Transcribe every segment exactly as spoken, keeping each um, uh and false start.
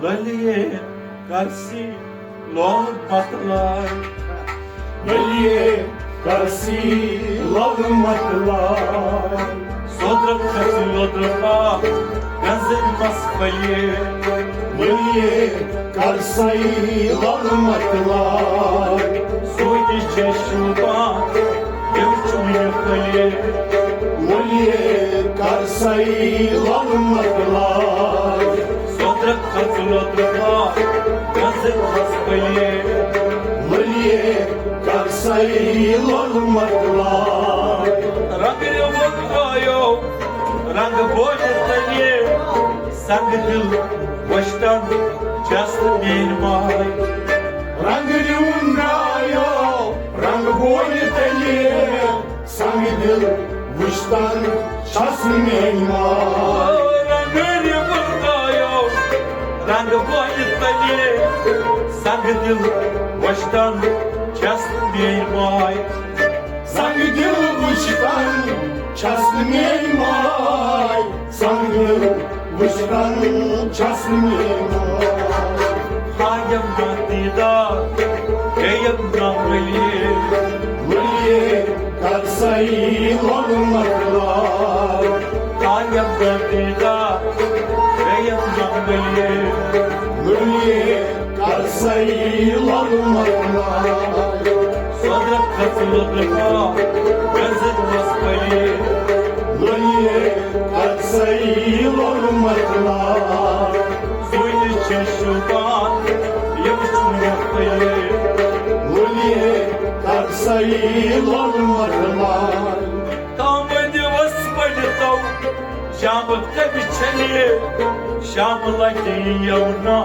للیے کرسی لول متلائے۔ للیے کرسی لول متلائے۔ سودرک کھس لودرک آ گنزن مس پھلیے۔ للیے کرسی لول متلائے۔ سوچ چھ شوبان یو چونی پھلیے۔ للیے کرسی لول متلائے۔ سودرک کھس لودرک آ گنزن مس پھلیے۔ للیے کرسی لول متلائے۔ رنگ ریون گایو رنگ بوج تلیے۔ سنگ دل وشتن چست مین ماے۔ رنگ ریون گایو رنگ بوج تلیے۔ سنگ دل وشتن چست مین ماے۔ رنگ ریون گایو رنگ بوج تلیے۔ سنگ دل وشتن چست مین ماے۔ سنگ دل وشتن چست مین ماے۔ سنگ دل وشتن چست مین ماے۔ ہایم نہ دیدار گیم نہ ملیے۔ ملیے کرسی لول متلائے۔ ہایم نہ دیدار گیم نہ ملیے۔ ملیے کرسی لول متلائے۔ سودرک کھس لودرک آ گنزن مس پھلیے۔ للیے کرسی لول متلائے۔ سوچ چھ شوبان یو چونی پھلیے۔ للیے کرسی لول متلائے۔ کام دیوس پڑھتو شام کبھی چلیے۔ شام لگی یونا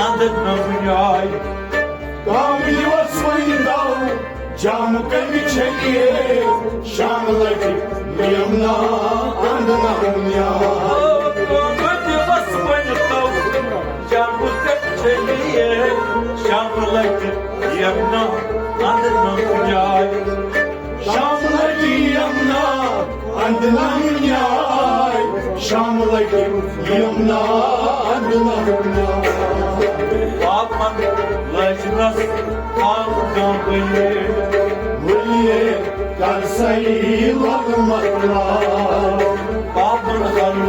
اند نم آئے۔ کام دیوس پڑھتو شام کبھی چلیے۔ شام لگی یونا اند نم آئے۔ کام دیوس پڑھتو شام کبھی چلیے۔ شام لگی یونا اند نم آئے۔ شام لگی یمنا اند نم نیاے۔ شام لگی یمنا اند نم نیاے۔ پاپن لجنس آو گنبلیے۔ ملیے کرسی لول متلائے۔ پاپن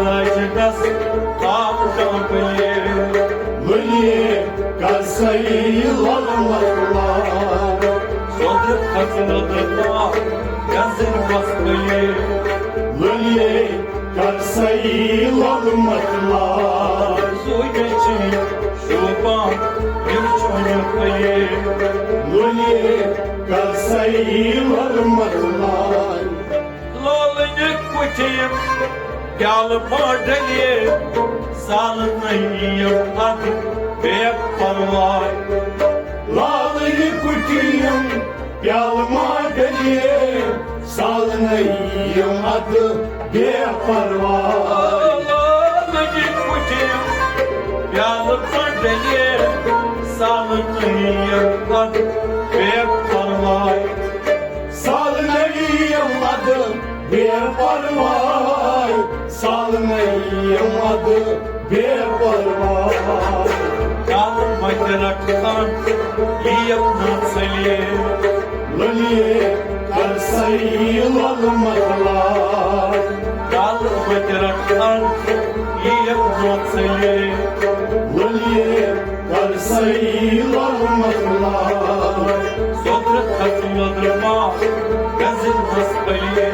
لجنس آو گنبلیے۔ ملیے کرسی لول متلائے۔ سودرک کھس لودرک آ گنزن مس پھلیے۔ للیے کرسی لول متلائے۔ سوچ چھ شوبان یو چونی پھلیے۔ للیے کرسی لول متلائے۔ لولنہِ کُٹھۍ یِم پیالہٕ ما ڈلیے۔ سالہٕ نہٕ یِم ادٕ بے پرواے۔ لالنہِ کُٹھۍ یِم پیالہٕ ما ڈلیے۔ سالہٕ نہٕ یِم ادٕ بے پرواے۔ لولنہِ کُٹھۍ یِم پیالہٕ ما ڈلیے۔ سالہٕ نہٕ یِم ادٕ بے پرواے۔ سالنہٕ یِم ادٕ بے پرواے۔ سالنہٕ یِم ادٕ بے پرواے۔ کل متہِ رٹان یِم نہ ژلیے۔ للیے کرسی لول متلائے۔ کل متہِ رٹان یِم نہ ژلیے۔ للیے کرسی لول متلائے۔ سودرک کھس لودرک آ گنزن مس پھلیے۔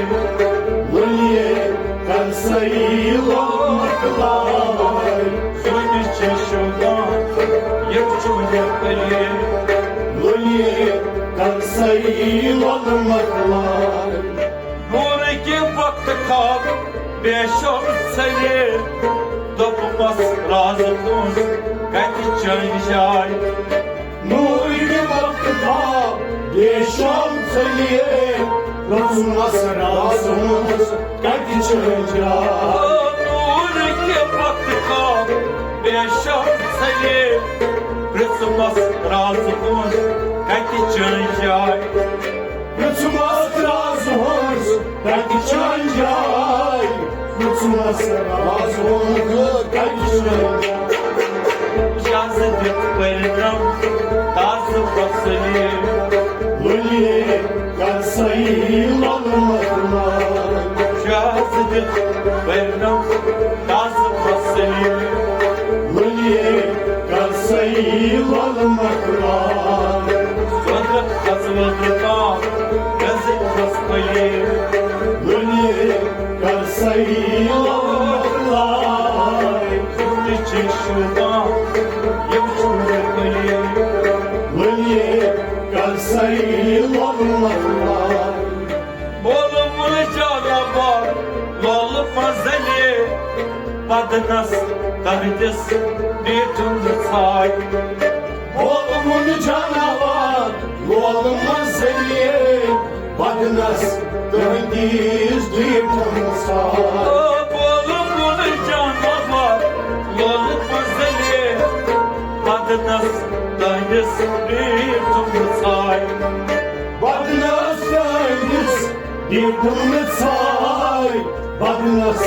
للیے کرسی لول متلائے۔ سوچ چھ شوبان یو چونی پھلیے۔ للیے کرسی لول متلائے۔ نورٕکہِ وقتہٕ خواب بے شوق ژھلیے۔ دوٚپمس راز تُہنٛز کتہِ چٲنۍ جاے۔ نورٕکہِ وقتہٕ خواب بے شوق ژھلیے۔ دوٚپمس راز تُہنٛز کتہِ چٲنۍ جاے۔ نورٕکہِ وقتہٕ خواب بے شوق ژھلیے۔ پرژھمس راز تُہنٛز کتہِ چٲنۍ جاے۔ پرژھمس راز تُہنٛز کتہِ چٲنۍ جاے۔ سُنس رازوُن کتہِ چھُ؟ شازٕ دِتھ پٔرنم تازٕ فصلہِ۔ لُلہِ کر سٲیی لۄلہٕ مۄکلاے۔ شازٕ دِتھ پٔرنم تازٕ فصلہِ۔ لُلہِ کر سٲیی لۄلہٕ مۄکلاے۔ سۄدرٕ کھژ وۄدرٕ پاو گزٕر فصلہِ۔ لُلہِ کر سٲیی لۄلہٕ مۄکلاے۔ تہِ چھِ شوٗبان یِم شُرۍ کۄلہِ۔ لُلہِ کر سٲیی لۄلہٕ مۄکلاے۔ بولہٕ مُلہٕ جاناوار لۄلہٕ منٛزلہِ۔ بدنس تہنٛدِس بیٖٹھُن ژھاے۔ بولہٕ مُلہٕ جاناوار لۄلہٕ منٛزلہِ۔ بدنس تہنٛدِس بیٖٹھُن ژھاے۔ او بولہٕ مُلہٕ جاناوار لۄلہٕ منٛزلہِ۔ بدنس تہنٛدِس بیٖٹھُن ژھاے۔ بدنس تہنٛدِس بیٖٹھُن ژھاے۔ بدنس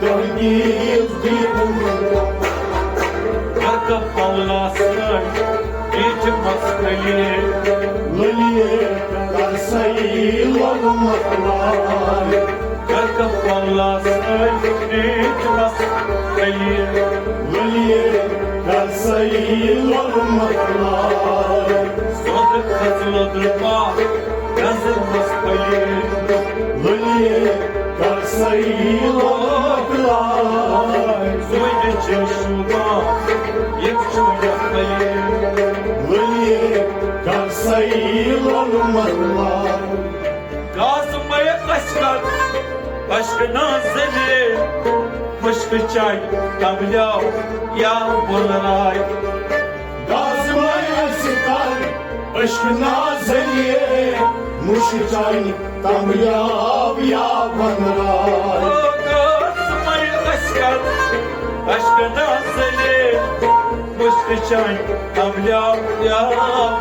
تہنٛدِس بیٖٹھُن۔ کرکا پلاسن بیٖٹھۍ مس کھٔلہِ۔ لُلہِ کر سٲیی لۄلہٕ مۄکلاے۔ کرکا پلاسن بیٖٹھۍ مس کھٔلہِ۔ لُلہِ کر سٲیی لۄلہٕ مۄکلاے۔ سۄدرٕ کھژ لۄدرٕ پاو گزٕر مس کھٔلہِ۔ لُلہِ کر سٲیی لۄلہٕ مۄکلاے۔ سُے چھِ شوٗبان یِم شُرۍ کھٔلہِ۔ لُلہِ کر سٲیی لۄلہٕ مۄکلاے۔ گاسہٕ مَے ٲسۍ کَتھ ٲسۍ کٕنان زٔمیٖن، مُشکہٕ چاے تَملیو یا بُلراے۔ گاسہٕ مَے ٲسۍ کَتھ ٲسۍ کٕنان زٔمیٖن، مُشکہٕ چاے تَملیو یا بُلراے۔ گاسہٕ مَے ٲسۍ کَتھ ٲسۍ کٕنان زٔمیٖن، مُشکہٕ چاے تَملیو یا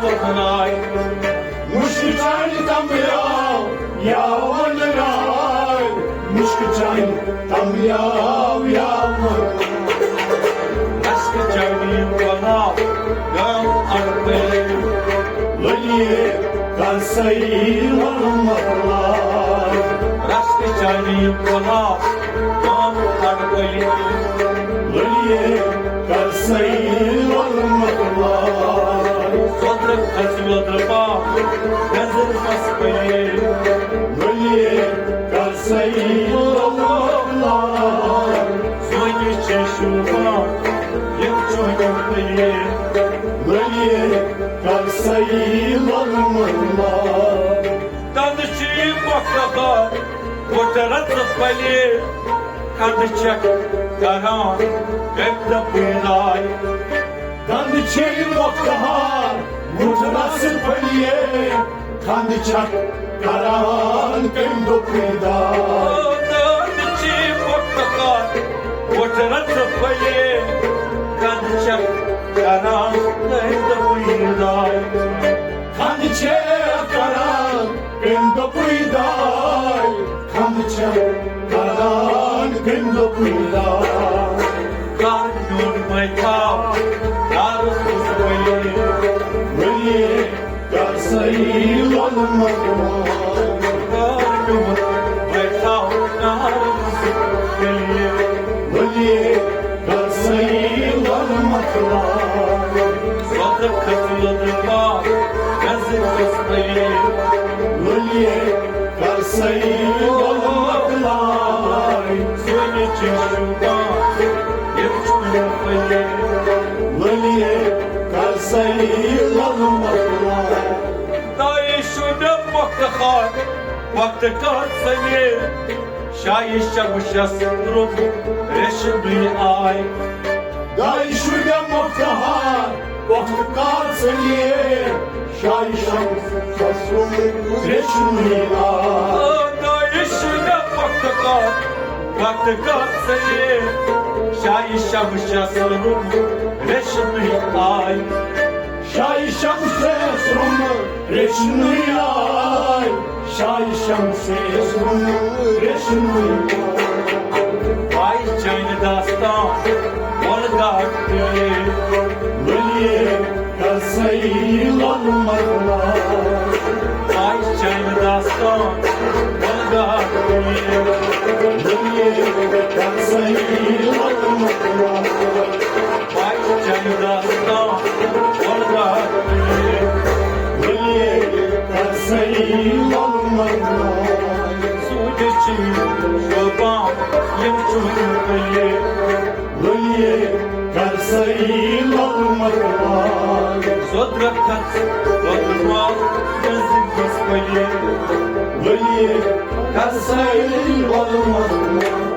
بُلراے۔ مُشکہٕ چاے تَملیو یا وَنراے، مُشکہٕ چاے تَملیو یا وَنراے۔ رَسکہٕ چاے گۄلاب گام اَڑپٔلۍ۔ لُلہِ کر سٲیی لۄلہٕ مۄکلاے۔ رَسکہٕ چاے گۄلاب گام اَڑپٔلۍ۔ لُلہِ کر سٲیی لۄلہٕ مۄکلاے۔ سۄدرٕ کھژ وۄدرٕ پاو گزٕر مس کھٔلہِ۔ لُلہِ کر سٲیی لۄلہٕ مۄکلاے۔ سونہِ چھِ شوٗبان یِم چونہِ کھٔلہِ۔ لُلہِ کر سٲیی لۄلہٕ مۄکلاے۔ تَنہٕ چھِ یہِ مۄکھٕ ہار وُٹھ رَژٕ پھٔلہِ۔ کھنٛدٕ چھَکھ کران کٔمۍ دۄہ پُیراے۔ کھنٛدٕ چھِ یہِ مۄکھٕ ہار وُٹھ رَژٕ پھٔلہِ۔ کھنٛدٕ چھَکھ کران کٔمۍ دۄہ پُیراے۔ کھنٛدٕ چھِ یہِ مۄکھٕ ہار وُٹھ رَژٕ پھٔلہِ۔ کھنٛدٕ چھَکھ کران کٔمۍ دۄہ پُیراے۔ کھنٛدٕ چھِ کران کٔمۍ دۄہ پُیراے۔ کھنٛدٕ چھِ کران کٔمۍ دۄہ پُیراے۔ کر میون مَے تھاو یارَس کُس ؤلِتھ۔ ؤلِتھ کر سٲیی لۄلہٕ مۄکلاے۔ کر میون مَے تھاو یارَس کُس ؤلِتھ۔ ؤلِتھ کر سٲیی لۄلہٕ مۄکلاے۔ سۄدرٕ کھٔژ لۄدرٕ پاو گزٕر مس کھٔلہِ۔ لُلہِ کر سٲیی لۄلہٕ مۄکلاے۔ سونہِ چھِ شوٗبان یِم چونہِ کھٔلہِ۔ لُلہِ کر سٲیی لۄلہٕ مۄکلاے۔ دایہِ شُرۍ مۄکھٕ ہار وقتہٕ کر سٲیی۔ شایہِ شمشس روٚم ریشنٕے آے۔ دایہِ شُرۍ مۄکھٕ ہار وقتہٕ کر سٲیی۔ شایہِ شمشس روٚم ریشنٕے آے۔ دایہِ شُرۍ مۄکھٕ ہار وقتہٕ کر سٲیی۔ شایہِ شمشس روٚم ریشنٕے آے۔ شایہِ شمشس روٚم ریشنٕے آے۔ شایہِ شمشس روٚم ریشنٕے آے۔ چانہِ داستان وَلہٕ گاٹہٕ لٔلیے کَسٲیی لَلہٕ مۄکلاو۔ آے چانہِ داستان وَلہٕ گاٹہٕ لٔلیے کَسٲیی لَلہٕ مۄکلاو۔ آے چانہِ داستان وَلہٕ گاٹہٕ لٔلیے کَسٲیی لَلہٕ مۄکلاو۔ سوٗنچ چھِ شوبان یِم چُھنہٕ کُلہِ۔ لُلیے کر سٲری لۄکُٹ مۄکلاے۔ سوٚدرَکھ کھژ لۄکُٹ مال یَس دِلَس پَلہِ۔ لُلیے کر سٲری لۄکُٹ مۄکلاے۔